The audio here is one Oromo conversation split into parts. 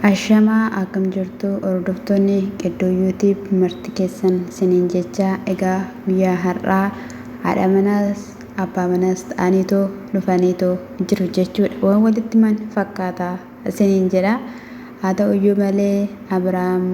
Ashamaa akkam jirtu hordoftoonni Qeddoo YouTube marti keessan siniin jecha egaa guyyaa har'aa haadha manaas abbaa manaas ta'aniitoo dhufaniitoo jiru jechuudha. Waan walitti himan fakkaata siniin jedha. Haa ta'uyyuu malee Abiraam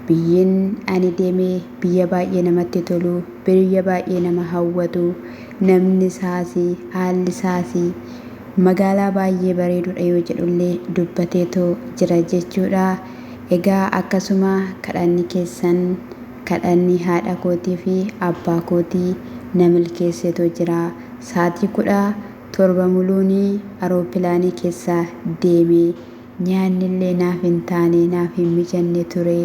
biyyin ani deeme biyya baay'ee namatti tolu, biyya baay'ee nama hawwatu, namni isaas haalli isaas Magaalaa baay'ee bareedudha yoo jedhullee dubbateetu jira jechuudha. Egaa akkasuma kadhanni keessan kadhanni haadha kootii fi abbaa kootii na milkeesseetu jira. Sa'aatii 17 muluun aroopilaanii keessa deeme. Nyaannillee naaf hin taane, naaf hin mijanne ture.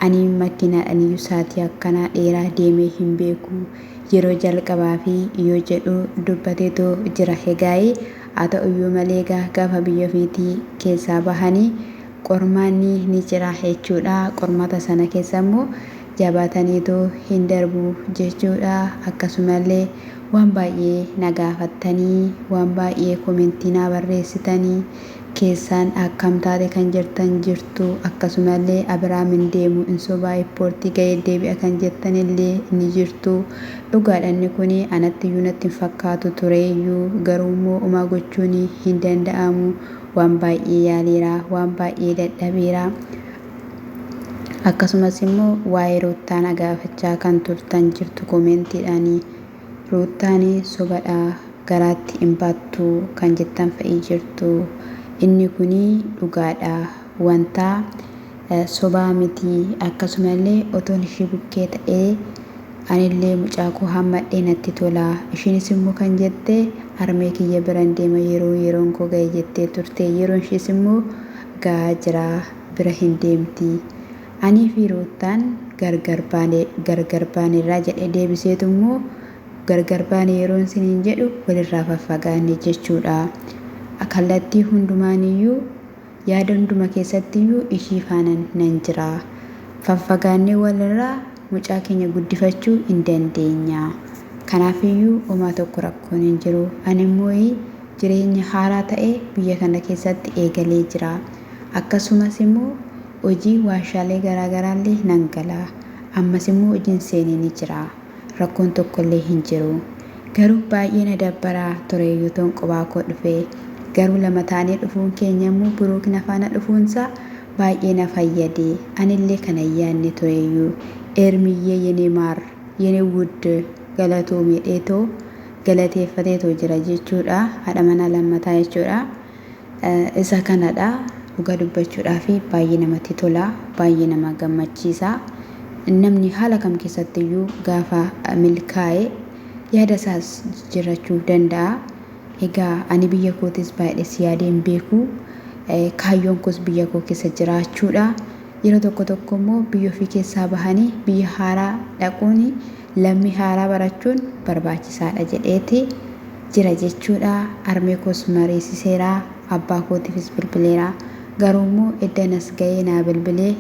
Ani makiinaadhaniyyuu sa'aatii akkanaa dheeraa deemee hin beeku. Yeroo jalqabaafi yoo jedhu dubbateetu jira. Egaa'ii haa ta'uyyuu malee egaa gaafa biyya ofiitii keessaa bahanii qormaanni ni jira jechuudha. Qormaata sana keessa immoo jabaataniitu hin darbu jechuudha. Akkasumallee waan baay'ee na gaafattanii, waan baay'ee komentii naa barreessitanii keessaan akkam taate kan jirtan jirtu akkasumallee Abiraam hin deemu hin sobaa ippoortii ga'ee deebi'a kan jettanillee ni jirtu dhugaadha inni kun anattiyyuu natti hin fakkaatu tureeyyuu garuu immoo homaa gochuun hin danda'amu waan baay'ee yaaleera waan baay'ee dadhabeera akkasumas immoo waa'ee ruuttaa na gaafachaa kan turtan jirtu komeentiidhaan Ruuttaan sobadha garaatti hin baattu kan jettan fa'i jirtu. Inni kun dhugaadha. Wanta sobaa miti. Akkasumallee otoon ishii bukkee ta'ee anillee mucaa koo hammadhee natti tola. Ishiinis immoo kan jette harmee kiyya biran deema yeroo yeroon koo ga'e jettee turte. Yeroon ishiis immoo ga'aa jira bira hin deemti. Anii fi Ruuttaan gargar baane gargar baanerraa jedhe deebiseetu immoo gargar baane yeroon isiniin jedhu walirraa faffagaanne jechuudha. Kallattii hundumaaniyyuu yaada hunduma keessattiyyuu ishii faanan nan jira. Faffagaannee walirraa mucaa keenya guddifachuu hin dandeenya. Kanaafiyyuu homaa tokko rakkoon hin jiru. Ani immoo jireenya haaraa ta'e biyya kana keessatti eegalee jira. Akkasumas immoo Hojii waarshaalee garaa garaallee nan gala. Ammas immoo hojiin seene ni jira. Rakkoon tokkollee hin jiru. Garuu baay'ee na dabbara ture utuun qobaa koo dhufee. Garuu lama taanee dhufuun keenya immoo Biruuk na faana dhufuunsaa baay'ee na fayyade. Anillee kana hin yaadne tureyyuu. Ermiyyee yene maar, yene wudd galatoomi jedheetoo galateeffateetoo jira jechuudha. Haadha manaa lammataa jechuudha. Isa kanadha dhugaa dubbachuudhaaf baay'ee namatti tola baay'ee nama gammachiisa namni haala kam keessattiyyuu gaafa milkaa'e yaada isaas jijjiirrachuu danda'a egaa ani biyya kootis baay'ees yaadee hin beeku kaayyoon koos biyya koo keessa jiraachuudha yeroo tokko tokko immoo biyya ofii keessaa bahanii biyya haaraa dhaquun lammii haaraa barachuun barbaachisaadha jedheeti jira jechuudha. Harmee koos mariisiseera, abbaa kootiifis bilbileera. Garuu immoo eddan as ga'ee naa bilbilee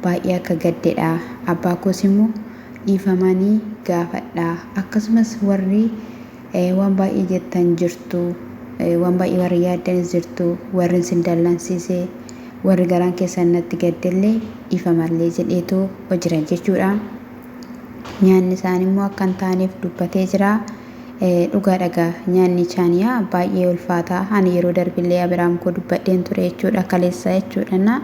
baay'ee akka gaddedha. Abbaa koos immoo dhiifamani gaafadha. Akkasumas warri waan baay'ee jettan jirtu, waan baay'ee warri yaaddanis jirtu, warrin sin dallansiise, warri garaan keessan natti gaddellee dhiifamallee jedheetu jira jechuudha. Nyaanni isaanii immoo akka hin taaneef dubbatee jira. Dhugaadha egaa nyaanni chaaniyaa baay'ee ulfaata. Ani yeroo darbillee Abiraam koo dubbadheen ture jechuudha kaleessa jechuudha. Na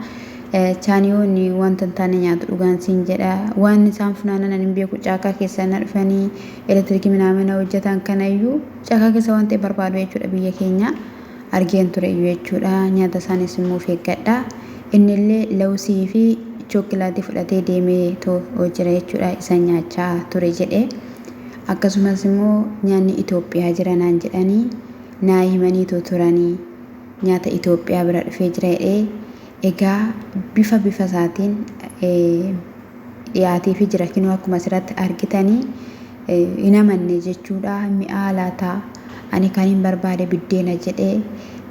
chaaniyoonni wanta hin taane nyaatu dhugaan siin jedha. Waan isaan funaanan ani hin beeku caakaa keessa na dhufanii elektirikii minaamina hojjetan kanayyuu caakaa keessa waan ta'e barbaadu jechuudha biyya keenya argeen ture iyyuu jechuudha. Nyaata isaanis immoo of eeggadha. Innillee lawusii fi chookilaatii fudhatee deemee too jira jechuudha isa nyaachaa ture jedhe. Akkasumas immoo nyaanni Itoophiyaa jira naan jedhanii naa himaniitoo turanii nyaata Itoophiyaa bira dhufee jira jedhee egaa bifa bifa isaatiin dhiyaateefii jira kinoo akkuma asirratti argitanii hin amanne jechuudha mi'aa laata ani kan hin barbaade biddeena jedhee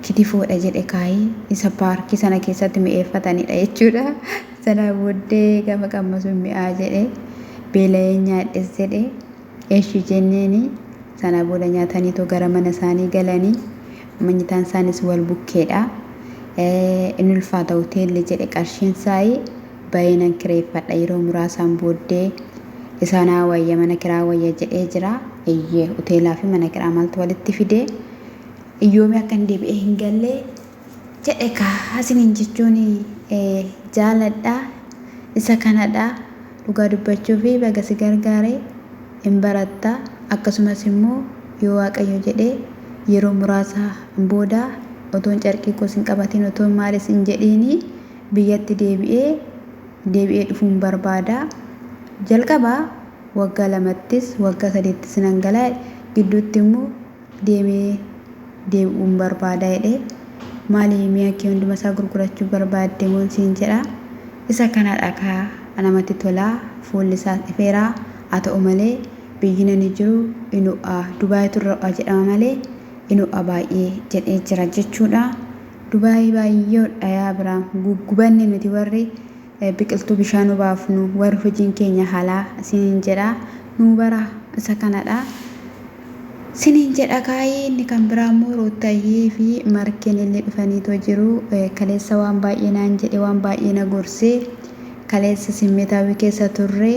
kitifoodha jedhe kaayii isa paarkii sana keessatti mi'eeffatanidha jechuudha Sana booddee gaafa qammasu mi'aa jedhe. Beela'een nyaadhes jedhe. Eshi jenneeni. Sana booda nyaataniitoo gara mana isaanii galanii. Manyitaan isaanis wal bukkeedha. Inni ulfaata hoteelli jedhe qarshiin saayii baay'ee nan kireeffadha yeroo muraasaan booddee isaanaa wayya mana kiraa wayya jedhee jira. Eeyyee hoteelaa fi mana kiraa maaltu walitti fide iyyoomii akka hin deebi'ee hin galle jedhe kaa isiniin jechuun jaaladha isa kanadha dhugaa dubbachuu fi baga si gargaare hin baratta akkasumas immoo yoo waaqayyo jedhee yeroo muraasa booda otoon carqii koos hin qabatin otoon maalis hin jedhiini biyyatti deebi'ee deebi'ee dhufuun barbaada. Jalqaba waggaa lamattis waggaa sadiittis nan gala gidduutti immoo deemee deebi'uun barbaada jedhee maali mi'a kee hunduma isaa gurgurachuu barbaadde moo siin jedha. Isa kanadha kaa namatti tola fuulli isaas ifeera haa ta'u malee biyyi nani jiru in ho'a Dubaayitu irra ho'a jedhama malee in ho'a baay'ee jedhee jira jechuudha. Dubaayii baay'ee hodha yaa Abiraam guggubanne nuti warri biqiltuu bishaan obaafnu warri hojiin keenya halaa isiniin jedha nuu bara isa kanadha. Siniin jedha kaayii inni kan biraa immoo Ruuttayyee fi Markeen illee dhufaniitoo jiru. Kaleessa waan baay'ee naan jedhe waan baay'ee na gorse. Kaleessa simmeetaawii keessa turre.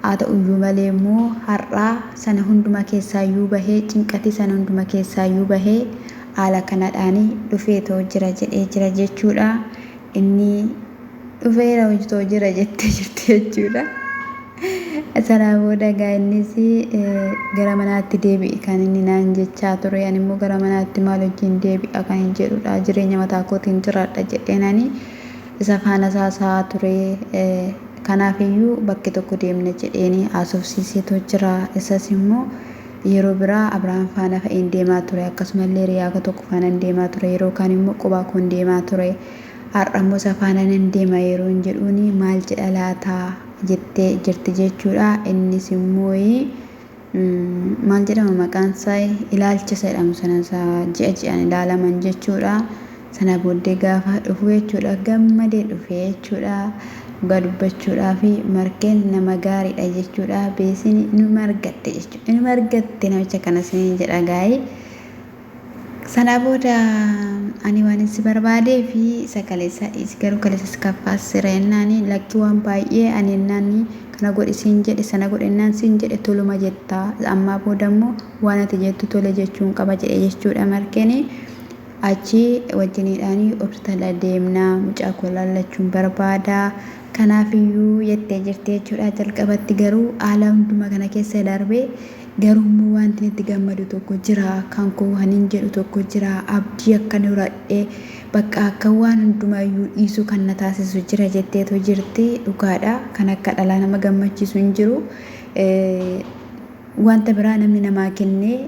Haa ta'uyyuu malee immoo har'aa sana hunduma keessaayyuu bahee cinqatii sana hunduma keessaayyuu bahee haala kanadhaan dhufeetoo jira jedhee jira jechuudha. Inni dhufeera hojitoo jira jettee jirti jechuudha. Sanaa booda egaa innis gara manaatti deebi'i kan inni naan jechaa ture. Ani immoo gara manaatti maal wajjin deebi'a kan hin jedhudha. Jireenya mataa kootiin jiraadha jedheen ani isa faana saasa'aa ture. Kanaafiyyuu bakke tokko deemna jedheen haasofsiiseetoo jira. Isas immoo yeroo biraa Abrahaam faana fa'iin deemaa ture. Akkasumallee hiriyaa tokko faana deemaa ture. Yeroo kaan immoo qobaa koon deemaa ture. Har'a immoo isa faana nan deema yeroon jedhuun maal jedha laata jettee jirti jechuudha. Innis immoo maal jedhama maqaan isaa ilaalcha isa jedhamu sana isa ji'a ji'aan ilaalaman jechuudha. Sana booddee gaafa dhufu jechuudha gammadee dhufe jechuudha. Dhugaa dubbachuudhaaf markeen nama gaariidha jechuudha. Beesin inuma argatte jechuudha. Inuma argatte namicha kana isiniin jedha gaa'ee. Sana booda ani waan si barbaadee fi isa kaleessa dhiisi garuu kaleessa si kaffaassira jennaani lakki waan baay'ee ani jennaani kana godhi siin jedhe sana godhi jennaan siin jedhe toluma jetta ammaa booda immoo waan ati jettu tole jechuun qaba jedhe jechuudha markeeni achi wajjiniidhaani hospitaala deemna mucaa koo laallachuun barbaada kanaafiyyuu jettee jirti jechuudha jalqabatti garuu haala hunduma kana keessa darbee Garuu immoo wantin itti gammadu tokko jira, kan koo kanin jedhu tokko jira, abdii akkan horadhe, bakka akkan waan hundumayyuu dhiisu kan na taasisu jira jetteetu jirti. Dhugaadha. Kan akka dhalaa nama gammachiisu hin jiru. Wanta biraa namni namaa kennee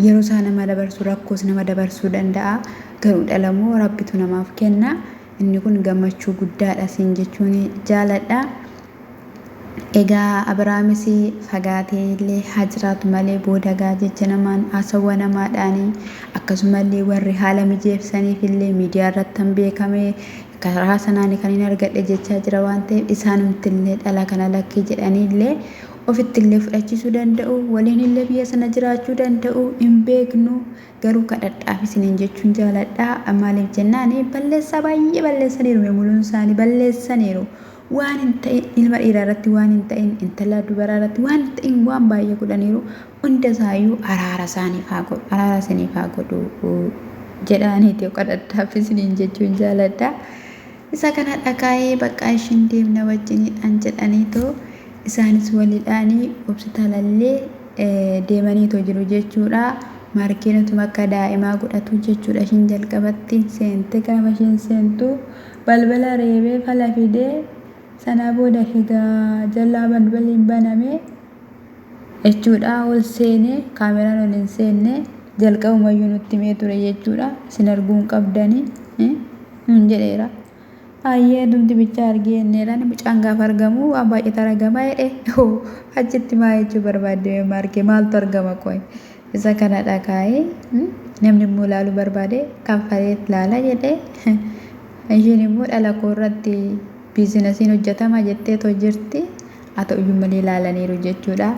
yeroo isaa nama dabarsu rakkoos nama dabarsuu danda'a. Garuu dhala immoo rabbitu namaaf kenna. Inni kun gammachuu guddaadha siin jechuun jaaladha. Egaa Abrahaamis fagaatee illee haa jiraatu malee booda egaa jecha namaan haasawwa namaadhaan akkasumallee warri haala mijeessaniif illee miidiyaa irratti kan beekame karaa sanaan kan hin argadhe jechaa jira waan ta'eef isaanumti illee dhala kana lakkii jedhanii illee ofitti illee fudhachiisuu danda'u waliin illee biyya sana jiraachuu danda'u hin beeknu Garuu kadhadhaaf isiniin jechuun jaaladha. Maaliif jennaan balleessaa baay'ee balleessaniiru mee muluun isaanii balleessaniiru. Waan hin ta'in ilma dhiiraa irratti waan hin ta'in intala dubaraa irratti waan hin ta'in waan baay'ee godhaniiru. Hunda isaayyuu araara isaaniif haa godhu araara isiniif haa godhu jedhaaniiti kadhadhaaf isiniin jechuun jaaladha. Isa kana dhagaa'ee bakka ishiin deemna wajjiniidhaan jedhaniitoo isaanis walidhaanii hospitaalallee deemaniitoo jiru jechuudha. Maarkeen utuma akka daa'imaa godhatu jechuudha ishiin jalqabatti seente gaafa ishiin seentu balbala reebee fala fidee sana booda egaa jalaa balballi hin baname jechuudha ol seenee kaameraan ol hin seenne jalqabumayyuu nutti himee ture jechuudha isin arguu hin qabdanii nun jedheera. Ayyee atumti bichaa argii jenneeraan mucaan gaafa argamu waan baay'eetu argama jedhe achitti maa jechuu barbaadde marge maaltu argama qoy isa kana dhagaa'ee namni immoo ilaaluu barbaade kaffalee ilaala jedhe isheen immoo dhala koo irratti biizinasiin hojjetama jetteetoo jirti haa ta'uyyuu malee ilaalaniiru jechuudha.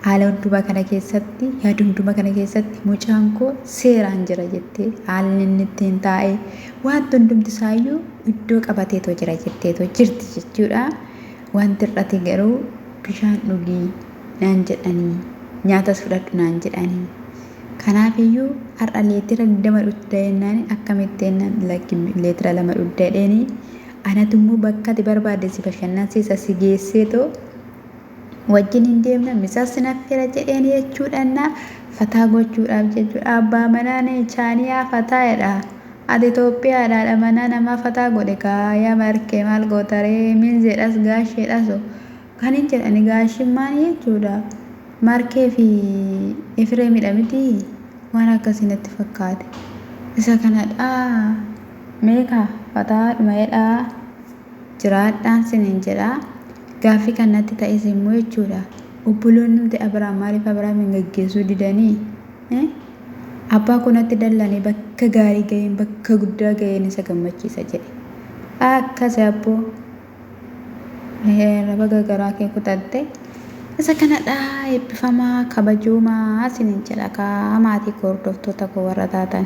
Haala hundumaa kana keessatti, yaada hundumaa kana keessatti mucaan koo seeraan jira jettee haalli inni ittiin taa'e wanti hundumti isaayyuu iddoo qabateetoo jira jetteetoo jirti jechuudha. Wanti hir'ate garuu bishaan dhugii naan jedhanii nyaatas fudhadhu naan jedhanii. Kanaafiyyuu har'a leetira 20 dhugda jennaan akkamitti jennaan lakki leetira 2 dhugda jedheeni anatu immoo bakka ati barbaadde si bashannansiisa si geesseetoo wajjin hin deemna misas sin affeera jedheen jechuudhanna fataa gochuudhaaf jechuudha abbaa manaan chaaniyaa fataa jedha ati Itoophiyaadha haadha manaa namaa fataa godhe kaa yaa markee maal gootaree minzeedhas gaasheedhas kan hin jedhani gaashin maal jechuudha markee fi Efreemidha miti waan akkasii natti fakkaate isa kanadha meekaa fataa dhuma jedhaa jiraadhaan sinin jedha. Gaaffii kan natti ta'es immoo jechuudha obboloonnumti Abrahaam maaliif Abrahaamin gaggeessuu didanii? Abbaa koo natti dallane bakka gaarii ga'een bakka guddaa ga'een isa gammachiisa jedhe. Akkasi abboo baga garaa kee kutatte. Isa kanadha eebbifamaa kabajoomaa sinin jedha kaa maatii koo hordoftoota koo warra taatan.